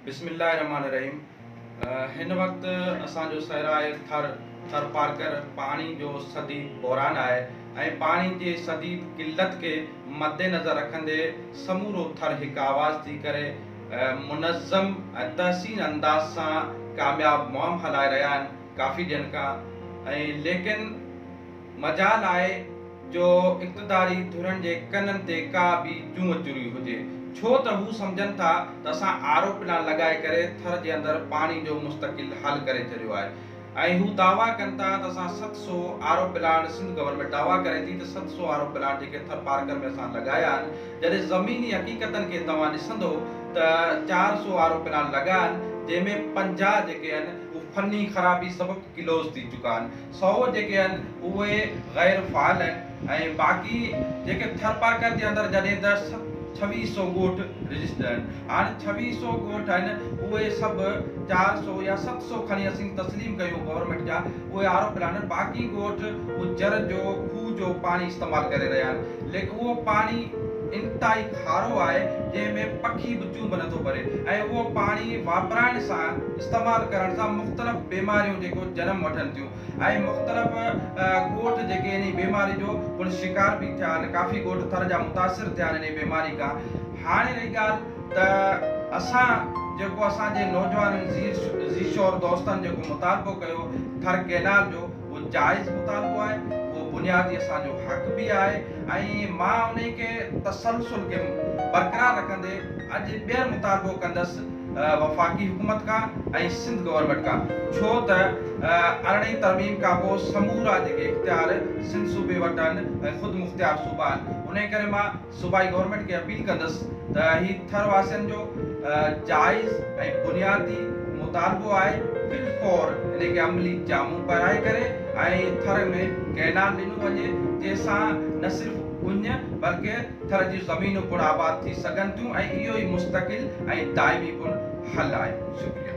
بسم الله الرحمٰن الرحيم هن وقت اسان جو صحرائي ٿر ٿرپارڪر پاڻي جو شديد بحران آهي ۽ پاڻي جي شديد قلت کي مدنظر رکندي سمورو ٿر هڪ آواز ٿي ڪري منظم ۽ تحسين انداز سان ڪامياب مهم هلائي رهيا آهن ڪافي ڏينهن کان ۽ ليڪن مجال آهي جو اقتداري ڌرين جي ڪنن تي ڪا به جونء چري هجي، ڇو ته هو سمجهن ٿا ته اسان آر او پلانٽ لڳائي ڪري ٿر جي اندر پاڻي جو مستقل حل ڪري ڇڏيو آهي ۽ هو دعويٰ ڪن ٿا ته اسان 700 R O plant Sindh government دعويٰ ڪري ٿي ته 700 آر او پلانٽ جيڪي ٿر پارڪر ۾ اسان لڳايا آهن جڏهن زميني حقيقتن کي توهان ڏسندو ته 400 آر او پلانٽ لڳا آهن جنهن ۾ 50 جيڪي آهن هو فني خرابي سبب ڪلوز ٿي چڪا آهن. سو جيڪي آهن اهي غير فعال آهن ۽ باقي جيڪي ٿرپارڪر جي اندر جڏهن ته ڇويهه سو ڳوٺ رجسٽرڊ آهن هاڻي ڇويهه سو ڳوٺ آهن اهي سڀ 400 يا 700 کڻي اسين تسليم ڪيون گورنمينٽ جا اهي آر او پلانٽ آهن باقي ڳوٺ هو جر جو کوهه جو پاڻي استعمال ڪري رهيا آهن ليڪن اهو پاڻي انتهائي کارو آهي جنهن ۾ پکي به چونب نٿو ڀري ۽ اهو پاڻي واپرائڻ سان استعمال ڪرڻ سان مختلف بيماريون جيڪو جنم وٺن ٿيون ۽ مختلف ڳوٺ جيڪي انهي بيماري جو پڻ شڪار به ٿيا آهن ڪافي ڳوٺ ٿر جا متاثر ٿيا آهن انهي بيماري کان هاڻي رهي ڳالهه ته اسان جيڪو اسان جي نوجوانن زي شعور دوستن جيڪو مطالبو ڪيو ٿر ڪينال جو اهو جائز مطالبو آهي اهو بنيادي اسان جو حق به آهي ۽ مان انهي کي تسلسل کي برقرار رکندي اڄ ٻيهر مطالبو ڪندس وفاقي حڪومت کان ۽ سنڌ گورنمينٽ کان ڇو ته ارڙهين ترميم کان پوء سمورا جيڪي اختيار سنڌ صوبي وٽ آهن ۽ خود مختيار صوبا آهن انهي ڪري مان صوبائي گورنمينٽ کي اپيل ڪندس ته هي ٿر واسين جو جائز ۽ بنيادي مطالبو آهي بالفور انهي کي عملي جامو پهرائي ڪري ۽ ٿر ۾ ڪئنال ڏنو وڃي جنهن سان نه صرف اڃ بلڪه ٿر جون زمينون پڻ آباد ٿي سگهن ٿيون ۽ اهو ئي مستقل ۽ دائمي پڻ حل آهي. شڪريه.